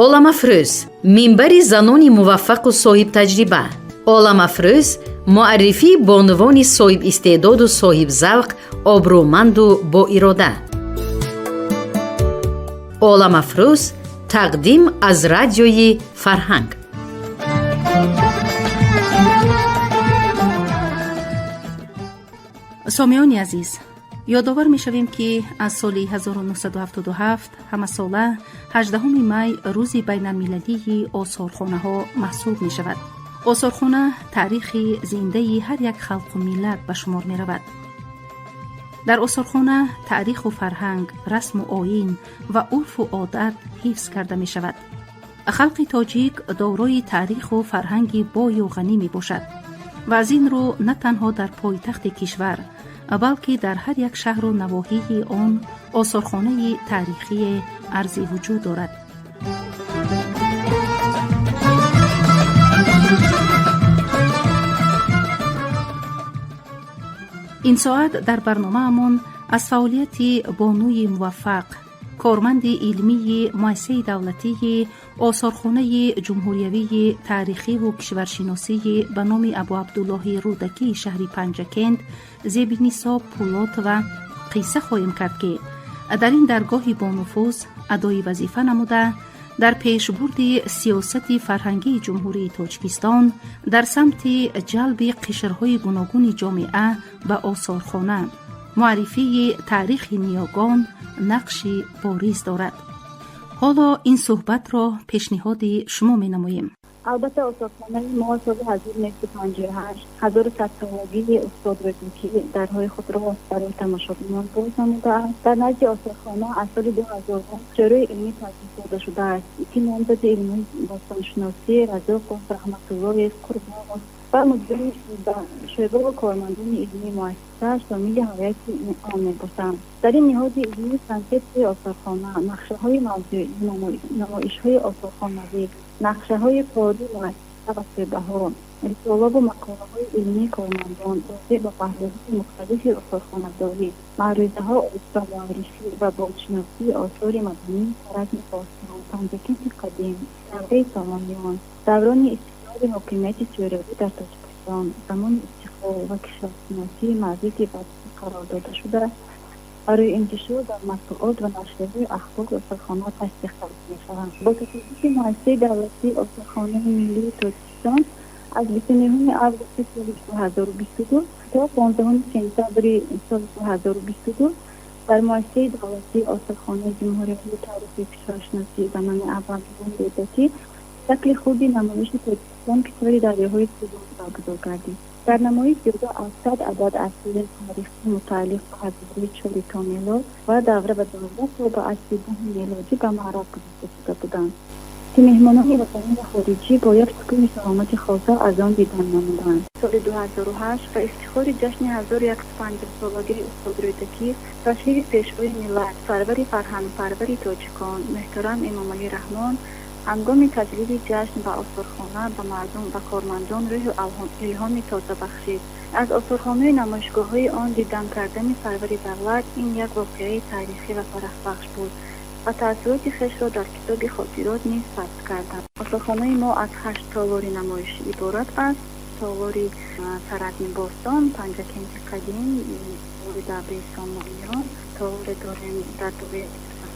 Оламафрӯз — минбари занони муваффақу соҳибтаҷриба. Оламафрӯз — муаррифии бонувони соҳибистеъдоду соҳибзавқ, обрӯманду боирода. Оламафрӯз тақдим аз Радиои Фарҳанг. Сомиёни азиз, ёдовар мешавем, ки аз соли 1977 ҳамасола 18 май рӯзи байналмилалии осорхонаҳо маҳсуб мешавад. Осорхона таърихи зиндаи ҳар як халқу миллат ба шумор меравад. Дар осорхона таъриху фарҳанг, расму оин ва урфу одат ҳифз карда мешавад. Халқи тоҷик дорои таъриху фарҳанги бою ғанӣ мебошад ва аз ин рӯ на танҳо дар пойтахти кишвар, балки дар ҳар як шаҳру навоҳии он осорхонаи таърихие арзи вуҷуд дорад. Ин соат дар барномаамон аз фаъолияти бонуи муваффақ, корманди илмии муассисаи давлатии осорхонаи ҷумҳуриявии таърихиву кишваршиносии ба номи Абуабдуллоҳи Рӯдакии шаҳри Панҷакент Зебинисо Пулотова қисса хоҳем кард, ки дар ин даргоҳи бонуфуз адои вазифа намуда, дар пешбурди сиёсати фарҳангии Ҷумҳурии Тоҷикистон дар самти ҷалби қишрҳои гуногуни ҷомеа ба осорхона, муаррифии таърихи ниёгон нақши бориз дорад. Ҳоло ин суҳбатро пешниҳоди шумо менамоем. Албатта, осорхонаи мо соли 1958, ҳазору садсолагии устод Рӯдакӣ, дарҳои худро барои тамошобинон боз намудааст. Дар назди осорхона аз соли 2000 шӯрои илмӣ таъсис дода шудааст, ки номзади илмии бостоншиносӣ Разоқов, Раҳматуллоев, Қурбонов ва мудири шӯъбаву кормандони илмии муассиса шомили ҳайати он мебошанд. Дар ин ниҳоди илмӣ консепсияи осорхона, нақшаҳои мавзӯӣ, намоишҳои осорхонавӣ, нақшаҳои кории муассиса ва шӯъбаҳо, рисолаву мақолаҳои илмии кормандон роҷеъ ба паҳлӯҳои мухталифи осорхонадорӣ, маърӯзаҳо оид ба муаррифӣ ва бозшиносии осори мадании Хоразми бостон, Панҷакенти қадим, давраи Сомониён, даврони истиқлоли ҳокимияти шӯравӣ дар Тоҷикистон, замони истиқлол ва кишваршиносии мавриди баррасӣ қарор дода шуда, барои интишор дар матбуот ва нашрияҳои ахбори осорхона тасдиқ карда мешаванд. Бо ташаббуси муассисаи давлатии Осорхонаи миллии Тоҷикистон аз 29 августи соли 2022 то 15 сентябри соли 2022 дар муассисаи давлатии Осорхонаи ҷумҳуриявии таърихию кишваршиносӣ ба номи Абуабдуллоҳи Рӯдакӣ шакли хурди намоиши «Тоҷикистон — кишвари дарёҳои тӯлонӣ» баргузор гардид. Дар намоиш зиёда аз 100 адад асари таърихӣ мутааллиқ ба ҳазораи чори то мелод ва давра ба давра то ба асри даҳи мелодӣ ба маъраз гузошта шуда буданд, ки меҳмонони ватанӣ ва хориҷӣ бо як шукӯҳи шаҳомати хоса аз он дидан намуданд. Соли 2008 ба ифтихори ҷашни 1150-солагии устод Рӯдакӣ ташрифи Пешвои миллат, сарвари фарҳангпарвари тоҷикон муҳтарам Эмомалӣ Раҳмон ҳангоми таҷлили ҷашн ба осорхона ба мардум ва кормандон рӯҳу илҳоми тоза бахшид. Аз осорхонаю намоишгоҳҳои он дидан кардани сарвари давлат ин як воқеаи таърихӣ ва фараҳбахш буд ва таассуроти хешро дар китоби хотирот низ сабт кардам. Осорхонаи мо аз ҳашт толори намоишӣ иборат аст: толори Саразми бостон, Панҷакенти қадим, толори давраи Сомониён, толоре дорем дар бораи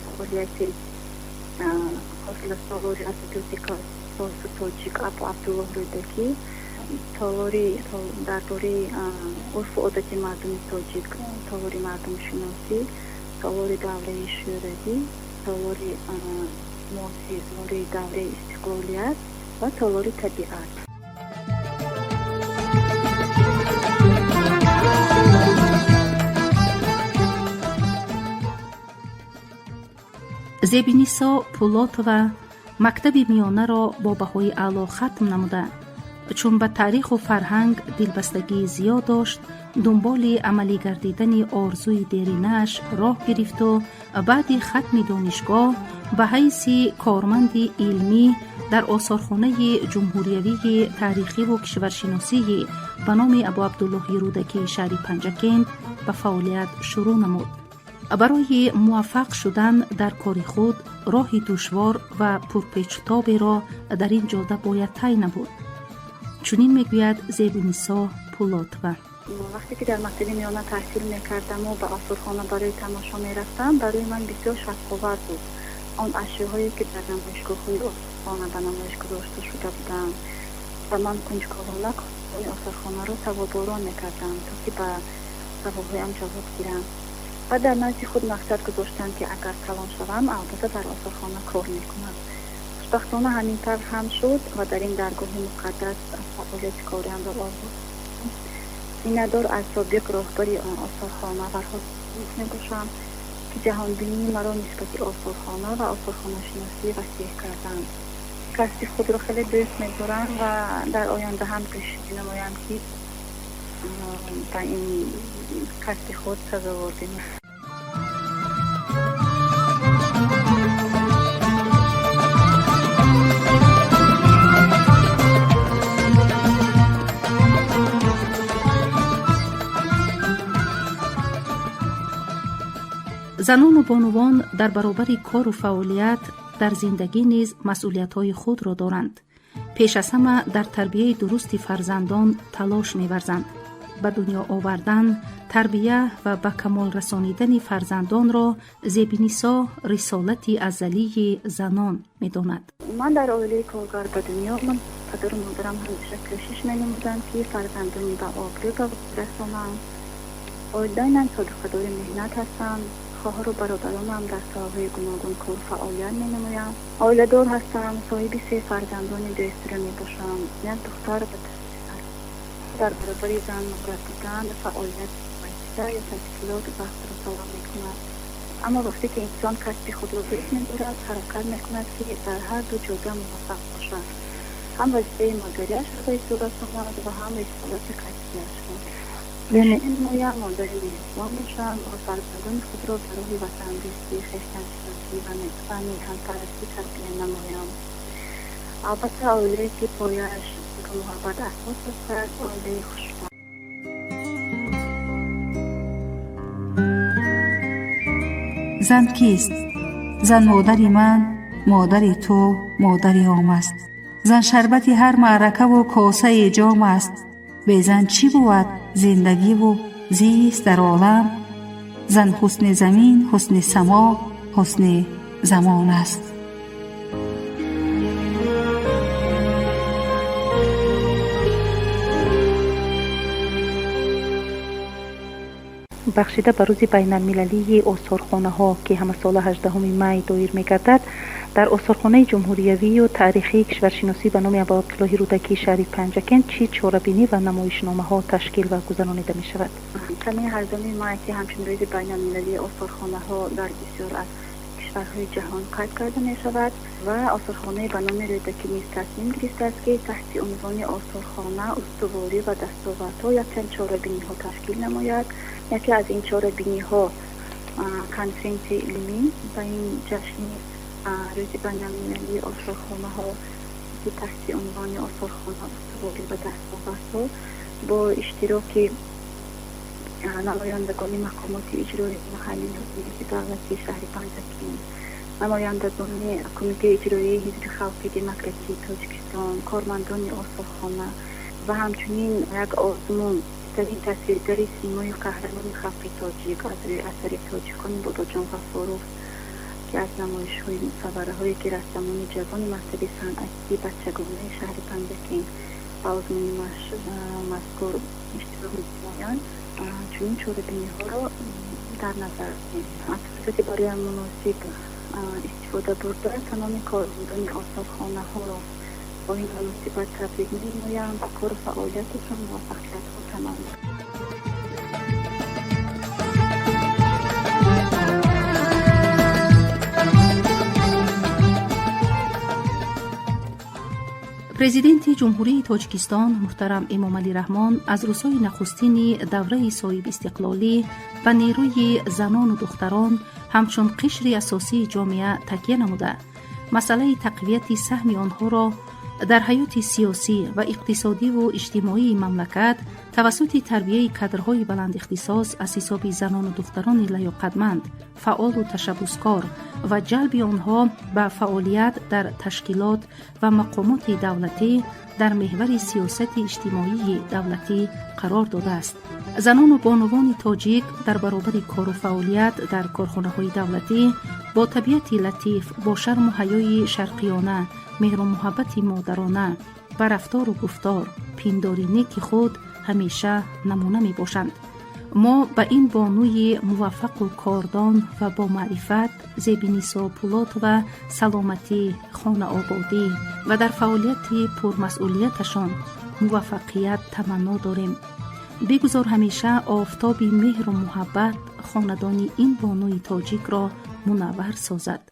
фаъолияти толори адабиёти форсу тоҷик Абу Абдуллоҳ Рӯдакӣ, толори дар бораи урфу одати мардуми тоҷик, толори мардумшиносӣ, толори давраи шӯравӣ, толори муосир, толори давраи истиқлолият ва толори табиат. Зебинисо Пулотова мактаби миёнаро бо баҳои аъло хатм намуда, чун ба таъриху фарҳанг дилбастагии зиёд дошт, дунболи амалӣ гардидани орзуи деринааш роҳ гирифту баъди хатми донишгоҳ ба ҳайси корманди илмӣ дар осорхонаи ҷумҳуриявии таърихиву кишваршиносии ба номи Абуабдуллоҳи Рӯдакии шаҳри Панҷакент ба фаъолият шурӯъ намуд. Барои муваффақ шудан дар кори худ роҳи душвор ва пурпечутоберо дар ин ҷода бояд тай намуд. Чунин мегӯяд Зебунисо Пулотова. Вақте ки дар мактаби миёна таҳсил мекардаму ба осорхона барои тамошо мерафтам, барои ман бисёр шавқовар буд он ашёҳое, ки дар намоишгоҳҳои осорхона ба намоиш гузошта шуда буданд, ва ман кунҷковона осорхонаро саволборон мекардам, то ки ба саволҳоям ҷавоб гирам, ва дар назди худ мақсад гузоштам, ки агар калон шавам, албатта дар осорхона кор мекунам. Хушбахтона, ҳамин тавр ҳам шуд ва дар ин даргоҳи муқаддас фаъолияти кориамро оғоз. Миннатдор аз собиқ роҳбари осорхона Фарҳод мебошам, ки ҷаҳонбинии маро нисбати осорхона ва осорхонашиносӣ васеъ карданд. Касби худро хеле дӯст медорам ва дар оянда ҳам кӯшиш менамоям, ки ба ин касби худ сазовор бимонам. Занону бонувон дар баробари кору фаъолият дар зиндагӣ низ масъулиятҳои худро доранд. Пеш аз ҳама дар тарбияи дурусти фарзандон талош меварзанд. Ба дунё овардан, тарбия ва ба камол расонидани фарзандонро Зебинисо рисолати азалии занон медонад. Ман дар оилаи коргар ба дунё омад. Падару модарам ҳамеша кӯшиш менамуданд, ки фарзандони ба обрӯ ба расонанд. Волидайнам содиқадори меҳнат ҳастанд. Хоҳару бародаронам дар соҳаҳои гуногун кору фаъолият менамоянд. Оиладор ҳастам, соҳиби се фарзандони дӯстро мебошам, як духтар ва ду писар. Дар баробари зан модар будан, фаъолият муассиса ё ташкилот вақтро талаб мекунад, аммо вақте ки инсон касби худро дӯст медорад, ҳаракат мекунад, ки дар ҳар ду ҷода муваффақ бошад, ҳам вазифаи модариашро ба иҷро расонад ва ҳам рисолати касбиашро. Менамоям модари меҳрубон бошам ва фарзандони худро ба роҳи ватандӯстӣ, хештаншиносӣ ва меҳанпарастӣ тарбия намоям. Албатта, оилае, ки пояаш ба муҳаббат асос ёфтааст, оилаи хушбахт. Зан кист? Зан модари ман, модари ту, модари ом аст. Зан шарбати ҳар маъракаву косаи ҷом аст. Бе зан чӣ бувад зиндагиву зист дар олам? Зан ҳусни замин, ҳусни само, ҳусни замон аст. Бахшида ба рӯзи байналмилалии осорхонаҳо, ки ҳамасола 18 май доир мегардад, дар осорхонаи ҷумҳуриявию таърихии кишваршиносӣ ба номи Абуабдуллоҳи Рӯдакии шаҳри Панҷакент чӣ чорабинӣ ва намоишномаҳо ташкил ва гузаронида мешавад? Санаи 18 май, ки ҳамчун рӯзи байналмилалии осорхонаҳо дар бисёр аз кишварҳои ҷаҳон қайд карда мешавад, ва осорхонаи ба номи Рӯдакӣ низ тасмим гирифтааст, ки таҳти унвони «Осорхона: устуворӣ ва дастовардҳо» якчанд чорабиниҳо ташкил намояд. Яке аз ин чорабиниҳо конференсияи илмӣ ба ин ҷашни рӯзи байналмилалии осорхонаҳо, ки таҳти унвони «Осорхона: устуворӣ ва дастовардҳо» бо иштироки намояндагони мақомоти иҷроии маҳаллии ҳокимияти давлатии шаҳри Панҷакент, намояндагони Кумитаи иҷроии Ҳизби халқи демократии Тоҷикистон, кормандони осорхона ва ҳамчунин як озмун беҳтарин тасвиргари симои қаҳрамони халқи тоҷик аз рӯи асари тоҷикони Бодоҷон Ғафуров, ки аз намоишҳои мусаввараҳое, ки рассомони ҷавони мактаби санъатии бачагонаи шаҳри Панҷакент ба озмуни мазкур иштирок менамоянд. Чунин чорабиниҳоро дар назар дорем. Аз фурсати бароям муносиб истифода бурда, тамоми кормандони осорхонаҳоро бо ин муносибат табрик менамоям, ба кору фаъолияташон муваффақиятҳо таманно. Президенти Ҷумҳурии Тоҷикистон муҳтарам Эмомалӣ Раҳмон аз рӯзҳои нахустини давраи соҳибистиқлолӣ ба нерӯи занону духтарон ҳамчун қишри асосии ҷомеа такя намуда, масъалаи тақвияти саҳми онҳоро дар ҳаёти сиёсӣ ва иқтисодиву иҷтимоии мамлакат Тавассути тарбияи кадрҳои баландихтисос аз ҳисоби занону духтарони лаёқатманд, фаъолу ташаббускор ва ҷалби онҳо ба фаъолият дар ташкилот ва мақомоти давлатӣ дар меҳвари сиёсати иҷтимоии давлатӣ қарор додааст. Занону бонувони тоҷик дар баробари кору фаъолият дар корхонаҳои давлатӣ бо табиати латиф, бо шарму ҳаёи шарқиёна, меҳру муҳаббати модарона ба рафтору гуфтор, пиндори неки худ ҳамеша намуна мебошанд. Мо ба ин бонуи муваффақу кордон ва бомаърифат Зебинисо Пулотова саломатӣ, хонаободӣ ва дар фаъолияти пурмасъулияташон муваффақият таманно дорем. Бигузор ҳамеша офтоби меҳру муҳаббат хонадони ин бонуи тоҷикро мунаввар созад.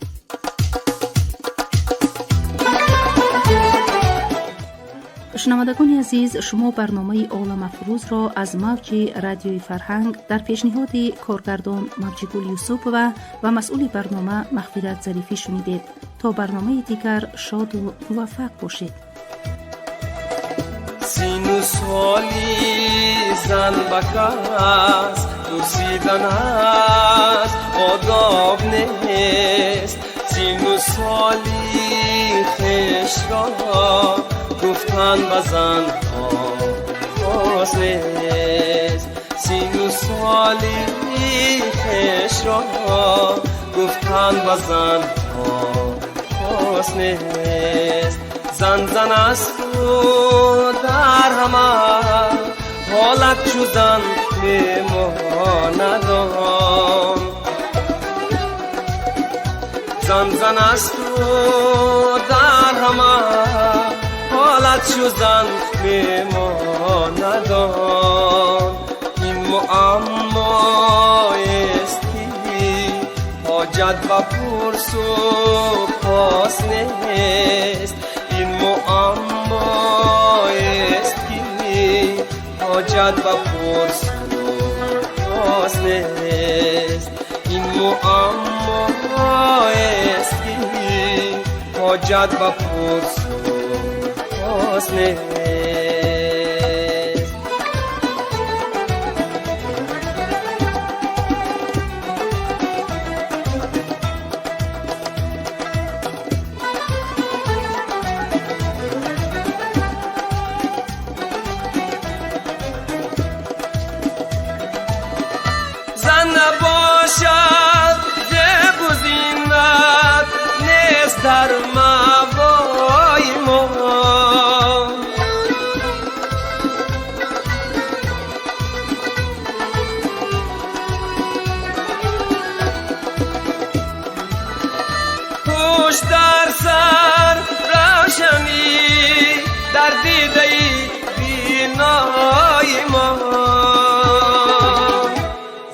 Шунавандагони азиз, шумо барномаи Оламафрӯзро аз мавҷи Радиои Фарҳанг дар пешниҳоди коргардон Мавҷигул Юсупова ва масъули барнома Мағфират Зарифӣ шунидед. То барномаи дигар шоду муваффақ бошед. Сину соли зан ба кас пурсидан аст одоб нест. Сину соли хешро гуфтан ба занҳо хос нест. Сину соли хешро гуфтан ба занҳо хос нест. Зан зан асту дар ҳама ҳолат чу зан мемонад он. Зан зан асту дар ҳама ҳолат чу зан мемонад он. Ин муаммоест ки ҳоҷат ба пурсу пос нест. Ин муаммоест ки ҳоҷат ба пурсу пос нест. Ин муаммоест ки ҳоҷат ба пурсу пос нест. Зан набошад зебу зинат нест дар мавои мо. Ҳуш дар сар равшанӣ дар дидаи бинои мо.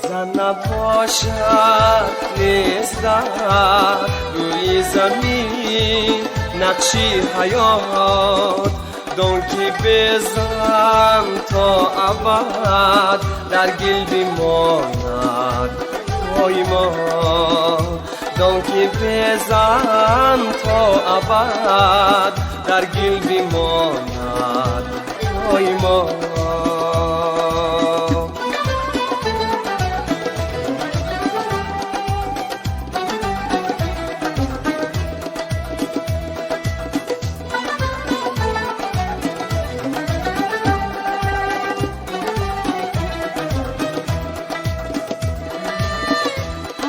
Зан набошад нест дар рӯи замин нақши ҳаёт. Дон ки безан то абад дар гил бимонад пои мо. Дон ки безан то абад дар гил бимонад пои мо.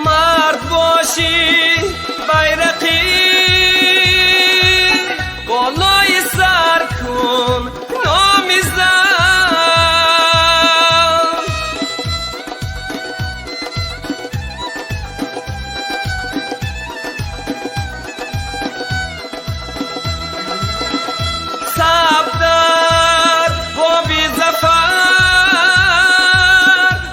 Мард бошӣ байрақӣ болои сар кун номи зан. Сабдар боби зафар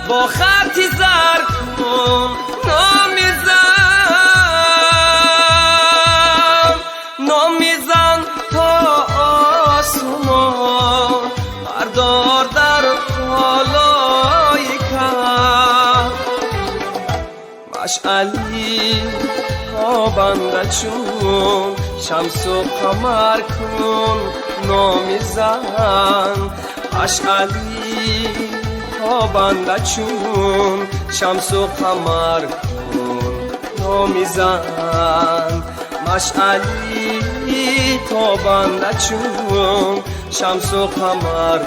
бо хати зар кун номи зан. Номи зан то осмон бардор дар болои каф. Машъали тобанда чун шамсу қамар кун номи зан. Машъали Тобанда чун шамсу қамар кун номи зан, машъали тобанда чун шамсу қамар.